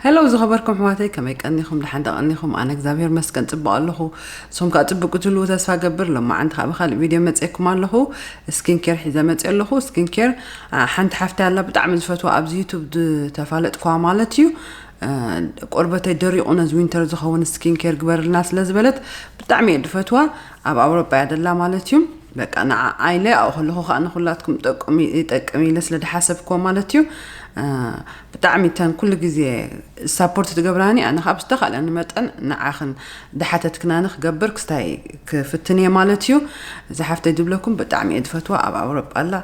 ሄሎ ዝኸበርኩም ኣሕዋተይ፣ ከመይ ቀኒኹም? ደሓን ዶ ቀኒኹም? ኣነ እግዚኣብሔር መስገን ጽቡቕ ኣለኹ። ንስኹም ከኣ ጽቡቕ ክትህልዉ ተስፋ ገብር። ሎማዓንቲ ከኣ ብኻልእ ቪድዮ መጺኤኩም ኣለኹ። ስኪን ኬር ሒዘ መጺኤ ኣለኹ። ስኪን ኬር፣ ኣ፣ ሓንቲ ሓፍተይ ኣላ ብጣዕሚ ዝፈትዋ ኣብዚ ዩቱብ ዝተፋለጥኩዋ ማለት እዩ። እ፣ ቆርበተይ ደሪቑ ነዚ ዊንተር ዝኸውን ስኪን ኬር ግበርልና ስለ ዝበለት ብጣዕሚ እየ ዝፈትዋ። ኣብ ኣውሮጳ እያ ደላ ማለት እዩ። በቃ ንዓ ኢለ ኣብኡ ከለኹ ከኣ ንኹላትኩም ጠቅሚ-፣ ይጠቅም ኢለ ስለ ዝሓሰብኩዎ ማለት እዩ። እ፣ ብጣዕሚ እተን ኩሉ ግዜ ሳፖርት ትገብራኒ፣ ኣነ ካብ ዝተኻእለኒ መጠን ንዓኽን ዝሓተትክናኒ ክገብር ክስታይ ክፍትን እየ ማለት እዩ። እዛ ሓፍተይ ዝብለኩም ብጣዕሚ እየ ዝፈትዋ፣ ኣብ ኣውሮጳ ኣላ።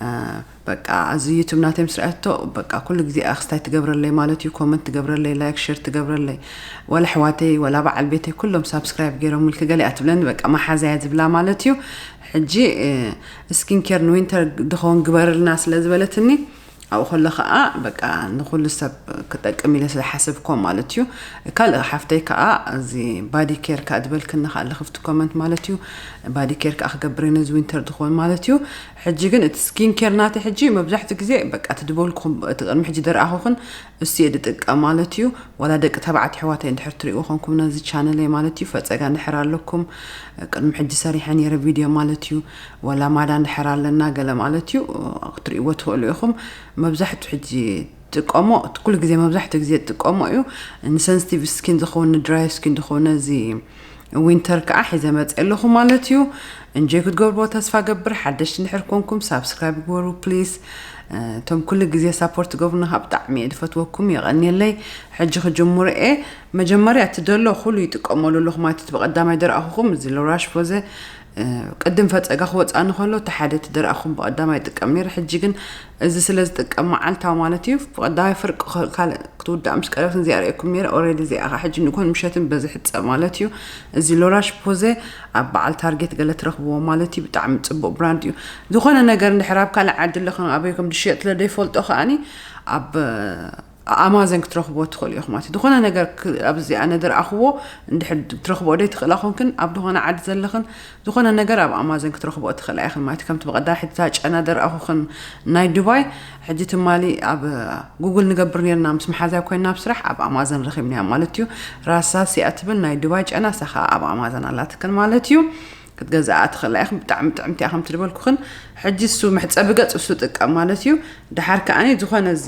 እ፣ በቃ እዚ ዩቱብ ናተይ ምስ ረኣቶ በቃ ኩሉ ግዜ እያ ክስታይ ትገብረለይ ማለት እዩ። ኮመንት ትገብረለይ፣ ላይክ፣ ሼር ትገብረለይ። ወላ ኣሕዋተይ ወላ በዓል ቤተይ ኩሎም ሳብስክራይብ ገይሮምልኪ ገለ እያ ትብለኒ። በቃ መሓዛ እያ ዝብላ ማለት እዩ። ሕጂ፣ እ፣ ስኪን ኬር ንዊንተር ድኸውን ግበርልና ስለ ዝበለትኒ፣ ኣብኡ ከሎ ኸኣ በቃ ንኹሉ ሰብ ክጠቅም ኢለ ስለ ሓሰብኩ ማለት እዩ። ካልእ ሓፍተይ ከኣ እዚ ባዲ ኬር ከኣ ዝበልክኒ ከኣ ኣለኽፍቲ ኮመንት ማለት እዩ። ባዲ ኬር ከኣ ክገብር እየ ነዚ ዊንተር ድኾን ማለት እዩ። ሕጂ ግን እቲ ስኪን ኬር ናተይ ሕጂ መብዛሕትኡ ግዜ በቃ እቲ ዝበልኩኹም፣ እቲ ቅድሚ ሕጂ ደርኣኹኽን እሱ እየ ድጥቀም ማለት እዩ። ዋላ ደቂ ተባዕትዮ ኣሕዋተይ እንድሕር ትሪእዎ ኾንኩም ነዚ ቻነለይ ማለት እዩ፣ ፈጸጋ እንድሕር ኣለኩም፣ ቅድሚ ሕጂ ሰሪሐ ነይረ ቪድዮ ማለት እዩ። ዋላ ማዳ እንድሕር ኣለና ገለ ማለት እዩ፣ ክትሪእዎ ትኽእሉ ኢኹም። መብዛሕትኡ ሕጂ ጥቀሞ፣ ኩሉ ግዜ መብዛሕትኡ ግዜ ጥቀሞ እዩ። ንሰንስቲቭ ስኪን ዝኸውን፣ ንድራይ ስኪን ዝኸውን ነዚ ዊንተር ከዓ ሒዘ መፅእ ኣለኹ ማለት እዩ። እንጆይ ክትገብርዎ ተስፋ ገብር። ሓደሽቲ እንድሕር ኮንኩም ሳብስክራይብ ግበሩ ፕሊዝ። እቶም ኩሉ ግዜ ሳፖርት ትገብሩና ከዓ ብጣዕሚ እየ ዝፈትወኩም፣ የቐንየለይ። ሕጂ ክጅምሩ እየ። መጀመርያ እቲ ዘሎ ኩሉ ይጥቀመሉ ኣለኹ ማለት እዩ። እቲ ብቐዳማይ ደርኣኹኹም እዚ ሎራሽ ፖዘ፣ እ፣ ቅድም ፈፀጋ ክወፅኣኒ ከሎ እቲ ሓደ እቲ ደርኣኹም ብቐዳማይ ይጥቀም ነይረ። ሕጂ ግን እዚ ስለ ዝጥቀም መዓልታዊ ማለት እዩ፣ ብቐዳማይ ፍርቂ ከ-፣ ካልእ ክትውዳእ ምስ ቀረብትን እዚኣ ርእየኩም ነይረ። ኦልሬዲ እዚኣ ከዓ ሕጂ ንግሆን ምሸትን በዚ ሕፀብ ማለት እዩ። እዚ ሎራሽ ፖዘ ኣብ በዓል ታርጌት ገለ ትረኽብዎ ማለት እዩ። ብጣዕሚ ፅቡቕ ብራንድ እዩ። ዝኾነ ነገር እንድሕር ኣብ ካልእ ዓዲ ኣለኽን ኣበይኩም ዝሽየጥ ስለ ዘይፈልጦ ከኣኒ ኣብ ኣማዘን ክትረኽብዎ ትኽእሉ ኢኹም ማለት እዩ። ዝኾነ ነገር ክ-፣ ኣብዚ ኣነ ዝረኣኽዎ እንድሕር ክትረኽብዎ ዘይትኽእላ ኮንክን ኣብ ዝኾነ ዓዲ ዘለኽን ዝኾነ ነገር ኣብ ኣማዘን ክትረኽብኦ ትኽእላ ኢኽን ማለት እዩ። ከምቲ ብቐዳም ሕጂ እታ ጨና ዘርኣኹኽን ናይ ዱባይ፣ ሕጂ ትማሊ ኣብ ጉግል ንገብር ነርና ምስ መሓዛይ ኮይና ኣብ ስራሕ፣ ኣብ ኣማዘን ረኺብናያ ማለት እዩ። ራሳ ሲያ ትብል ናይ ዱባይ ጨና፣ እሳ ኸኣ ኣብ ኣማዘን ኣላትክን ማለት እዩ። ክትገዝኣ ትኽእላ ኢኽን። ብጣዕሚ ጥዕምቲ እያ ከምቲ ዝበልኩኽን። ሕጂ እሱ መሕጸቢ ገጽ እሱ ጥቀም ማለት እዩ። ደሓር ከኣኒ ዝኾነ እዚ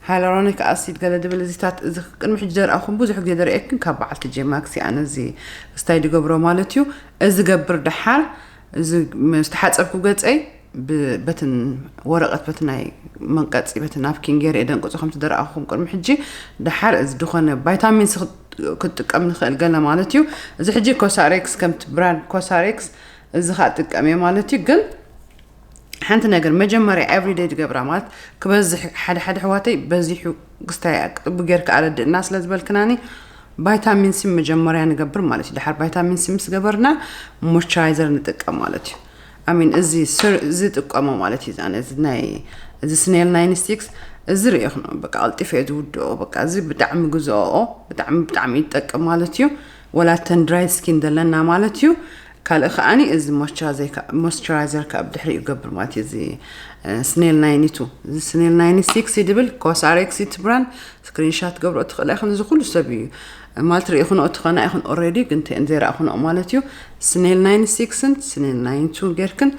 ሃይላሮኒክ ኣሲድ ገለ ድብል እዚታት፣ እዚ ቅድሚ ሕጂ ዘርኣኹም ብዙሕ ግዜ ዘርእየክን ካብ በዓልቲ ጄማክስ እየ ኣነ እዚ ስታይ ድገብሮ ማለት እዩ። እዚ ገብር ደሓር፣ እዚ ምስ ተሓጸብኩ ገጸይ ብ-፣ በትን ወረቐት፣ በቲ ናይ መንቀጺ፣ በቲ ናፕኪን ገይረ እየ ደንቅጾ ከምቲ ዘርኣኹም ቅድሚ ሕጂ። ደሓር እዚ ድኾነ ቫይታሚን ሲ ክት-፣ ክትጥቀም ንኽእል ገለ ማለት እዩ። እዚ ሕጂ ኮሳሬክስ፣ ከምቲ ብራንድ ኮሳሬክስ እዚ ኸኣ ጥቀም እየ ማለት እዩ። ግን ሓንቲ ነገር መጀመርያ ኤቭሪደይ ዝገብራ ማለት ክበዝሕ፣ ሓደ ሓደ ኣሕዋተይ በዚሑ ክስታይ ጥቡ ጌርካ ኣረድእና ስለ ዝበልክናኒ፣ ቫይታሚን ሲ መጀመርያ ንገብር ማለት እዩ። ድሓር ቫይታሚን ሲ ምስ ገበርና ሞይስቸራይዘር ንጥቀም ማለት እዩ። ኣሚን እዚ ስር-፣ እዚ ጥቀሞ ማለት እዩ። ኣነ እዚ ናይ፣ እዚ ስኔል ናይን ሲክስ እዚ ርእኹ ነው በቃ ቀልጢፈ እየ ዝውድኦ። በቃ እዚ ብጣዕሚ ግዝኦ፣ ብጣዕሚ፣ ብጣዕሚ ይጠቅም ማለት እዩ። ወላ ተን ድራይ ስኪን ዘለና ማለት እዩ። ካልእ ከኣኒ እዚ ሞይስቸራይዘር ከ-፣ ሞይስቸራይዘር ከኣ ብድሕሪኡ ይገብር ማለት እዩ። እዚ፣ እ፣ ስኔል ናይንቲ ቱ፣ እዚ ስኔል ናይንቲ ሲክስ ይድብል ኮሳሬክስ እቲ ብራንድ፣ ስክሪንሻት ገብሮ ትኽእላ ኢኽን። እዚ ኩሉ ሰብ እዩ ማለት ርኢኽንኦ ትኾና ኢኽን ኦልሬዲ፣ ግን ተ-፣ ዘይረኣኽንኦ ማለት እዩ። ስኔል ናይንቲ ሲክስን ስኔል ናይንቲ ቱን ጌርክን፣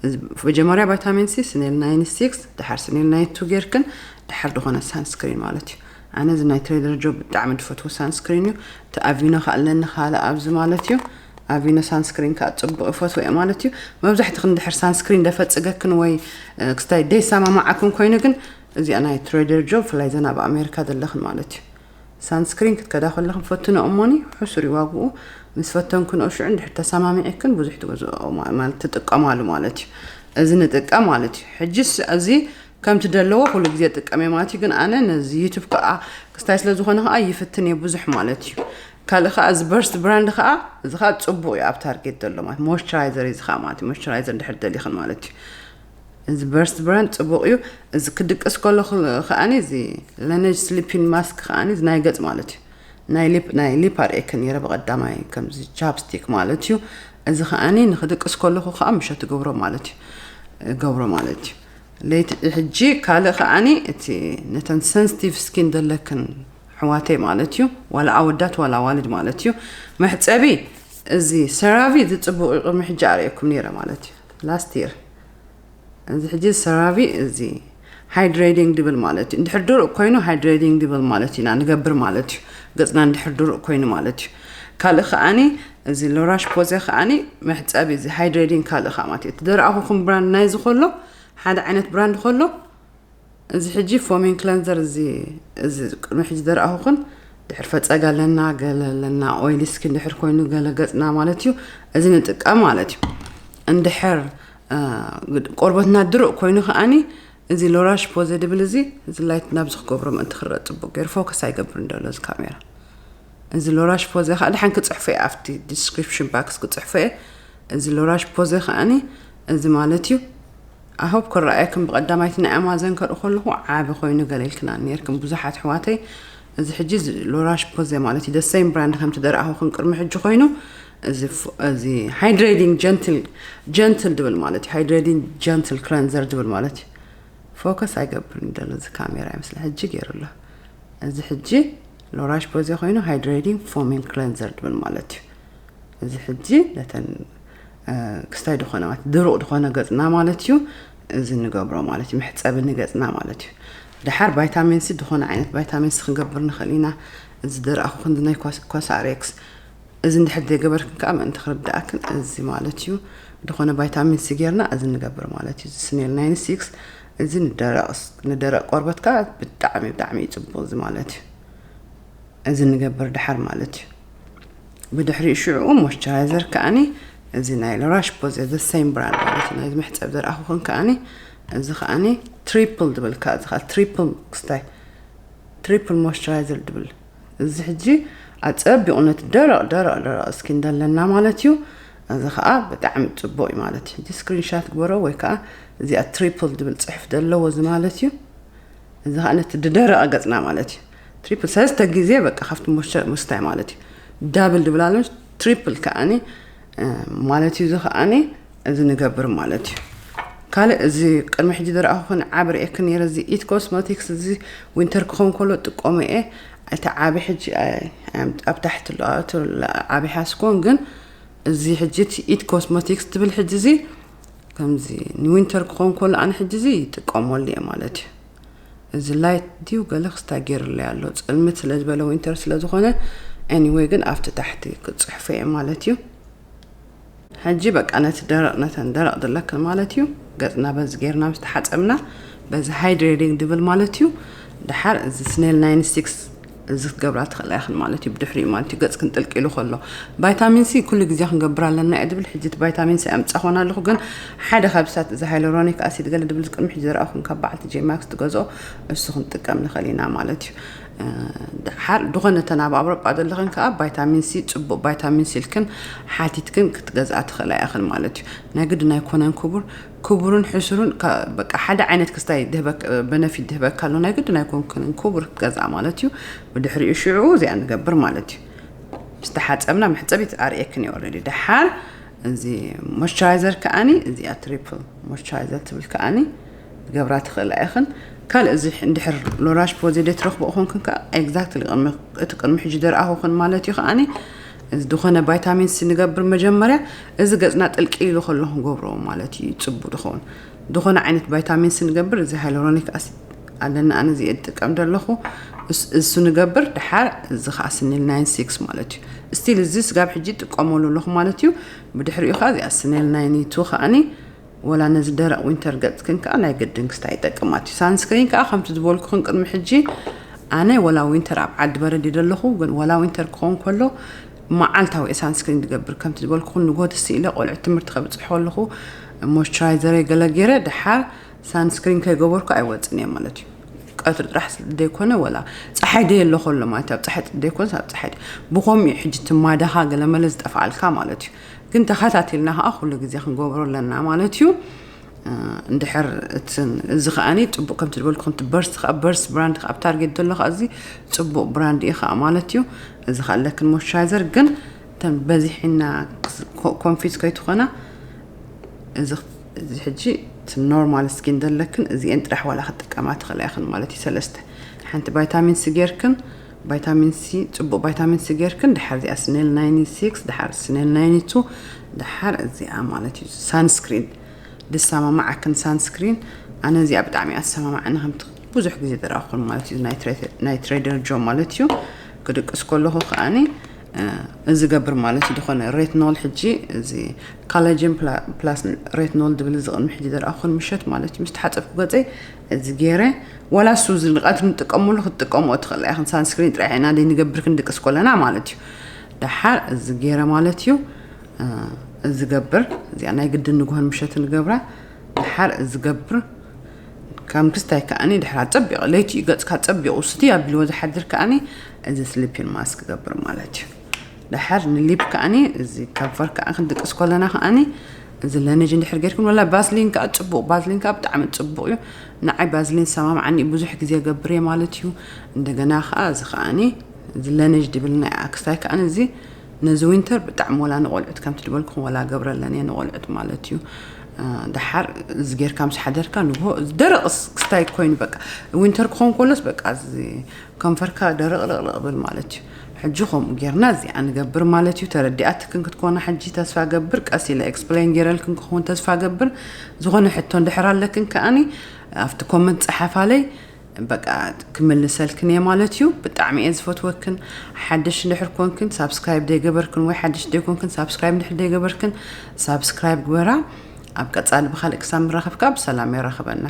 እዚ መጀመርያ ቫይታሚን ሲ፣ ስኔል ናይንቲ ሲክስ፣ ድሓር ስኔል ናይንቲ ቱ ጌርክን፣ ድሓር ዝኾነ ሳንስክሪን ማለት እዩ። ኣነ እዚ ናይ ትሬደር ጆ ብጣዕሚ ዝፈትዎ ሳንስክሪን እዩ። እቲ ኣቪኖ ከኣ ኣለኒ ካልእ ኣብዚ ማለት እዩ። ኣቪኖ ሳንስክሪን ከኣ ጽቡቕ ይፈትዎ እየ ማለት እዩ። መብዛሕትኽን ድሕር ሳንስክሪን ደፈጽገክን ወይ፣ እ፣ ክስታይ ደይሰማማዓክን ኮይኑ ግን እዚኣ ናይ ትሬደር ጆ ብፍላይ ዘን ኣብ ኣሜሪካ ዘለኽን ማለት እዩ። ሳንስክሪን ክትከዳ ከለኽን ፈትኖ እሞኒ፣ ሕሱር እዩ ዋግኡ። ምስ ፈተንክንኦ ሽዑ እንድሕር ተሰማሚዕክን ብዙሕ ትገዝኦ ማ-፣ ማለት ትጥቀማሉ ማለት እዩ። እዚ ንጥቀም ማለት እዩ። ሕጂስ እዚ ከምቲ ደለዎ ኩሉ ግዜ ጥቀም እየ ማለት እዩ። ግን ኣነ ነዚ ዩቱብ ከኣ ክስታይ ስለ ዝኾነ ከኣ ይፍትን እየ ብዙሕ ማለት እዩ። ካልእ ከኣ እዚ በርስት ብራንድ ከኣ፣ እዚ ከኣ ጽቡቕ እዩ ኣብ ታርጌት ዘሎ ማለት ሞይስቸራይዘር እዩ። እዚ ከኣ ማለት እዩ ሞይስቸራይዘር እንድሕር ደሊኽን ማለት እዩ። እዚ በርስት ብራንድ ጽቡቕ እዩ። እዚ ክድቅስ ከለኹ ከኣኒ እዚ ለነጅ ስሊፒን ማስክ ከኣኒ እዚ ናይ ገጽ ማለት እዩ። ናይ ሊፕ፣ ናይ ሊፕ ኣርእየክን ነይረ ብቐዳማይ ከምዚ ቻፕስቲክ ማለት እዩ። እዚ ከኣኒ ንኽድቅስ ከለኹ ከኣ ምሸት ትገብሮ ማለት እዩ። እገብሮ ማለት እዩ። ለይቲ ሕጂ ካልእ ከኣኒ እቲ ነተን ሰንስቲቭ ስኪን ዘለክን ኣሕዋተይ ማለት እዩ። ዋላ ኣወዳት ዋላ ኣዋልድ ማለት እዩ። መሕፀቢ እዚ ሰራቪ ዝፅቡቅ እዩ። ቅድሚ ሕጂ ኣርእየኩም ነይረ ማለት እዩ። ላስት ይር እዚ ሕጂ ሰራቪ እዚ ሃይድሬቲንግ ድብል ማለት እዩ። እንድሕር ድሩቅ ኮይኑ ሃይድሬቲንግ ድብል ማለት ኢና ንገብር ማለት እዩ። ገፅና እንድሕር ድሩቅ ኮይኑ ማለት እዩ። ካልእ ከዓኒ እዚ ሎራሽ ፖዜ ከዓኒ መሕፀቢ እዚ ሃይድሬቲንግ ካልእ ከዓ ማለት እዩ። እቲ ደረኣኹኹም ብራንድ ናይ ዝኮሎ ሓደ ዓይነት ብራንድ ኮሎ እዚ ሕጂ ፎሚንግ ክለንዘር እዚ እዚ ቅድሚ ሕጂ ደረኣኹኹን ድሕር ፈፀጋ ኣለና ገለ ኣለና ኦይሊ ስኪን ድሕር ኮይኑ ገለ ገፅና ማለት እዩ። እዚ ንጥቀም ማለት እዩ። እንድሕር ቆርበትና ድሩቅ ኮይኑ ከዓኒ እዚ ሎራሽ ፖዘ ድብል እዚ እዚ ላይት ናብዚ ክገብሮ ምእንቲ ክረአ ፅቡቅ ገይሩ ፎከስ ኣይገብርን ዘሎ እዚ ካሜራ። እዚ ሎራሽ ፖዘ ከዓ ድሓን ክፅሕፎ እየ ኣብቲ ዲስክሪፕሽን ባክስ ክፅሕፎ እየ። እዚ ሎራሽ ፖዘ ከዓኒ እዚ ማለት እዩ። ኣሆብ ክረኣየክን ብቀዳማይቲ ናይ ኣማዘን ከርኢ ከለኹ ዓቢ ኮይኑ ገለ ኢልክና ነርክን ብዙሓት ኣሕዋተይ። እዚ ሕጂ እዚ ሎራሽ ፖዘ ማለት እዩ ደሰይም ብራንድ ከምቲ ደረኣኹክን ቅድሚ ሕጂ ኮይኑ እዚ ሃይድሬቲንግ ጀንትል ጀንትል ድብል ማለት እዩ። ሃይድሬቲንግ ጀንትል ክለንዘር ድብል ማለት እዩ። ፎከስ ኣይገብርን ደሎ እዚ ካሜራ ይመስለ ሕጂ ገይሩ ኣሎ። እዚ ሕጂ ሎራሽ ፖዘ ኮይኑ ሃይድሬቲንግ ፎሚንግ ክለንዘር ድብል ማለት እዩ። እዚ ሕጂ ነተን ክስታይ ድኾነ ማለት ድሩቅ ድኾነ ገፅና ማለት እዩ። እዚ ንገብሮ ማለት እዩ መሕፀቢ ንገፅና ማለት እዩ። ድሓር ቫይታሚን ሲ ድኾነ ዓይነት ቫይታሚን ሲ ክንገብር ንኽእል ኢና። እዚ ደረኣኹ ክንዲ ናይ ኮሳሬክስ እዚ እንድሕር ዘይገበርክን ከዓ ምእንቲ ክርድኣክን እዚ ማለት እዩ ድኾነ ቫይታሚን ሲ ጌርና እዚ ንገብር ማለት እዩ። እዚ ስኔል ናይን ሲክስ እዚ ንደረቅ ቆርበት ከዓ ብጣዕሚ ብጣዕሚ እዩ ፅቡቅ እዚ ማለት እዩ። እዚ ንገብር ድሓር ማለት እዩ። ብድሕሪኡ ሽዑ ሞይስቸራይዘር ከዓኒ እዚ ናይ ሎራሽ ፖዘ ዘ ሰይም ብራንድ ማለት እዩ። ናይዚ መሕፀብ ዘርኣኹኽን ከዓኒ እዚ ከዓኒ ትሪፕል ድብል ከዓ እዚ ከዓ ትሪፕል ክስታይ ትሪፕል ሞይስቸራይዘር ድብል እዚ ሕጂ ኣፀቢቑ ነቲ ደረቕ ደረቕ ደረቕ እስኪን ደለና ማለት እዩ። እዚ ከዓ ብጣዕሚ ፅቡቅ እዩ ማለት እዩ። ሕጂ ስክሪንሻት ግበሮ ወይ ከዓ እዚኣ ትሪፕል ድብል ፅሑፍ ዘለዎ እዚ ማለት እዩ። እዚ ከዓ ነቲ ድደረቐ ገፅና ማለት እዩ። ትሪፕል ሰለስተ ግዜ በቃ ካብቲ ሞይስቸር ምስታይ ማለት እዩ። ዳብል ድብል ኣሎ ትሪፕል ከዓኒ ማለት እዩ። እዚ ከዓኒ እዚ ንገብር ማለት እዩ። ካልእ እዚ ቅድሚ ሕጂ ዝረኣኹ ኮነ ዓቢ ርእየክ ነይረ እዚ ኢት ኮስሞቲክስ እዚ ዊንተር ክኸውን ከሎ ጥቀሞ እየ። እቲ ዓቢ ሕጂ ኣብ ታሕቲ ኣሎ ዓቢ ሓስኮን ግን እዚ ሕጂ እቲ ኢት ኮስሞቲክስ ትብል ሕጂ እዚ ከምዚ ንዊንተር ክኸውን ከሎ ኣነ ሕጂ እዚ ይጥቀመሉ እየ ማለት እዩ። እዚ ላይት ድዩ ገለ ክስታይ ገይሩለይ ኣሎ ፅልምት ስለ ዝበለ ዊንተር ስለ ዝኾነ ኤኒወይ ግን ኣብቲ ታሕቲ ክፅሕፎ እየ ማለት እዩ። ሕጂ በቃ ነቲ ደረቕ ነተን ደረቕ ዘለክን ማለት እዩ። ገፅና በዚ ገይርና ምስ ተሓፀብና በዚ ሃይድሬቲንግ ድብል ማለት እዩ። ድሓር እዚ ስኔል ናይን ሲክስ እዚ ክትገብራ ትኽእላ ኢኽን ማለት እዩ። ብድሕሪኡ ማለት እዩ ገፅክን ጥልቂ ኢሉ ከሎ ቫይታሚን ሲ ኩሉ ግዜ ክንገብር ኣለና እየ ድብል። ሕጂ እቲ ቫይታሚን ሲ ኣምፃ ኮን ኣለኹ ግን ሓደ ካብ ሳት እዚ ሃይሎሮኒክ ኣሲድ ገለ ድብል ቅድሚ ሕጂ ዝረኣኹም ካብ በዓልቲ ጄማክስ ትገዝኦ እሱ ክንጥቀም ንኽእል ኢና ማለት እዩ። ድሓር ዝኾነ ተን ኣብ ኣውሮጳ ዘለኽን ከዓ ቫይታሚን ሲ ፅቡቅ ቫይታሚን ሲ ኢልክን ሓቲትክን ክትገዝኣ ትኽእላ ኢኽን ማለት እዩ። ናይ ግድን ኣይኮነን ክቡር ክቡርን ሕሱርን በቃ ሓደ ዓይነት ክስታይ በነፊት ድህበካ ኣሎ ናይ ግድን ኣይኮንክንን ክቡር ክትገዝኣ ማለት እዩ። ብድሕሪኡ ሽዑ እዚኣ ንገብር ማለት እዩ። ምስ ተሓፀብና መሕፀቢት ኣርእየክን እዩ ኦልሬዲ ድሓር እዚ ሞይስቸራይዘር ከዓኒ እዚኣ ትሪፕል ሞይስቸራይዘር ትብል ከዓኒ ገብራ ትኽእላ ኢኽን። ካልእ እዚ እንድሕር ሎራሽ ፖዜ ደትረኽቦ ኾንክን ከዓ ኤግዛክትሊ እቲ ቅድሚ ሕጂ ደርኣኹኽን ማለት እዩ ከዓኒ እዚ ዝኾነ ቫይታሚን ሲ ንገብር መጀመርያ እዚ ገፅና ጥልቂ ኢሉ ከሎ ክንገብሮ ማለት እዩ ፅቡ ድኸውን ዝኾነ ዓይነት ቫይታሚን ሲ ንገብር እዚ ሃይሎሮኒክ ኣሲድ ኣለና ኣነ እዚ እጥቀም ዘለኹ እሱ ንገብር ድሓር እዚ ከዓ ስኒል ናይን ሲክስ ማለት እዩ ስቲል እዚ ስጋብ ሕጂ ጥቀመሉ ኣለኹ ማለት እዩ። ብድሕሪኡ ከዓ እዚኣ ስኔል ናይን ቱ ከዓኒ ወላ ነዚ ደረቕ ዊንተር ገፅክን ከዓ ናይ ግድን ክስታ ይጠቅማት እዩ ሳንስክሪን ከዓ ከምቲ ዝበልኩኽን ቅድሚ ሕጂ ኣነ ወላ ዊንተር ኣብ ዓዲ በረድ ደለኹ ግን ወላ ዊንተር ክኸውን ከሎ መዓልታዊ ሳንስክሪን ዝገብር ከምቲ ዝበልኩኽን ንጎት ስኢለ ቆልዑ ትምህርቲ ከብፅሕ ከለኹ ሞይስቸራይዘር ገለ ገይረ ድሓር ሳንስክሪን ከይገበርኩ ኣይወፅን እየ ማለት እዩ። ቀትሪ ጥራሕ ዘይኮነ ወላ ፀሓይ ደይ ኣሎ ከሎ ማለት ኣብ ፀሓይ ዘይኮነ ኣብ ፀሓይ ብኸምኡ እዩ ሕጂ ትማዳኻ ገለመለ ዝጠፍኣልካ ማለት እዩ። ግን ተኸታቲልና ከዓ ኩሉ ግዜ ክንገብሮ ኣለና ማለት እዩ። እንድሕር እትን እዚ ከዓኒ ፅቡቅ ከምቲ ዝበልኩ ከምቲ በርስ ከዓ በርስ ብራንድ ከዓ ኣብ ታርጌት ዘሎ ከዓ እዚ ፅቡቅ ብራንድ እዩ ከዓ ማለት እዩ። እዚ ከዓ ኣለክን ሞይስቸራይዘር ግን እተን በዚሕና ኮንፊዝ ከይትኾና እዚ ሕጂ ኖርማል ስኪን ዘለክን እዚአን ጥራሕ ዋላ ክጥቀማ ትኽእላ ኢኽን ማለት እዩ ሰለስተ ሓንቲ ቫይታሚን ሲ ጌርክን ቫይታሚን ሲ፣ ፅቡቅ ቫይታሚን ሲ ጌርክን ድሓር እዚኣ ስኔል ናይንቲ ሲክስ፣ ድሓር ስኔል ናይንቲ ቱ፣ ድሓር እዚኣ ማለት እዩ ሳንስክሪን ድሰማማዓክን ሳንስክሪን። ኣነ እዚኣ ብጣዕሚ ኣሰማማዕኒ ከምቲ ብዙሕ ግዜ ዝረኣኹን ማለት እዩ ናይ ትሬደር ጆ ማለት እዩ። ክድቅስ ከለኹ ከኣኒ እዚ ገብር ማለት እዩ ዝኾነ ሬትኖል ሕጂ እዚ ካላጅን ፕላስ ሬትኖል ዝብል ዝቕድሚ ሕጂ ዝረኣኹን ምሸት ማለት እዩ ምስ ተሓፀብኩ ገፀይ እዚ ገይረ። ዋላ እሱ እዚ ንቐትሪ ንጥቀመሉ ክትጥቀምኦ ትኽእላ ኢኽን ሳንስክሪን ጥራሕ ኢና ደይ ንገብር ክንድቅስ ከለና ማለት እዩ። ደሓር እዚ ገይረ ማለት እዩ። እዚ ገብር እዚኣ ናይ ግድን ንግሆን ምሸት ንገብራ። ደሓር እዚ ገብር ከም ክስታይ ከኣኒ ድሕራ ጸቢቑ ለይቲ እዩ ገጽካ ጸቢቑ ስቲ ኣቢልዎ ዝሓድር ከኣኒ እዚ ስሊፒን ማስክ ገብር ማለት እዩ። ደሓር ንሊፕ ከኣኒ እዚ ከንፈር ከኣ ክንድቅስ ከለና ከኣኒ እዚ ለነጅ እንድሕር ጌርኩም ወላ ባዝሊን ከኣ ጽቡቕ ባዝሊን ከኣ ብጣዕሚ ጽቡቕ እዩ። ንዓይ ባዝሊን ሰማምዓኒ ብዙሕ ግዜ ገብር እየ ማለት እዩ። እንደገና ከኣ እዚ ከኣኒ እዚ ለነጅ ድብል ናይ ኣክስታይ ከኣኒ እዚ ነዚ ዊንተር ብጣዕሚ ወላ ንቆልዑት ከምቲ ድበልኩም ወላ ገብረለን እየ ንቆልዑት ማለት እዩ። ደሓር እዚ ጌርካ ምስ ሓደርካ ንግሆ ደረቕ ክስታይ ኮይኑ በቃ ዊንተር ክኸውን ከሎስ በቃ እዚ ከንፈርካ ደረቕ ለቕለቕ ብል ማለት እዩ። ሕጂ ከምኡ ጌርና እዚኣ ንገብር ማለት እዩ። ተረዲኣትክን ክትኮና ሕጂ ተስፋ ገብር ቀስ ኢለ ኤክስፕሌን ጌረልክን ክኸውን ተስፋ ገብር። ዝኾነ ሕቶ እንድሕር ኣለክን ከኣኒ ኣብቲ ኮመንት ጸሓፋለይ። በቃ ክምልሰልክን እየ ማለት እዩ። ብጣዕሚ እየ ዝፈትወክን። ሓደሽ እንድሕር ኮንክን ሳብስክራይብ ደይገበርክን ወይ ሓደሽ ደይኮንክን ሳብስክራይብ እንድሕር ደይገበርክን ሳብስክራይብ ግበራ። ኣብ ቀጻሊ ብካልእ ክሳብ ንራኸብ ከኣ ብሰላም የራኽበና።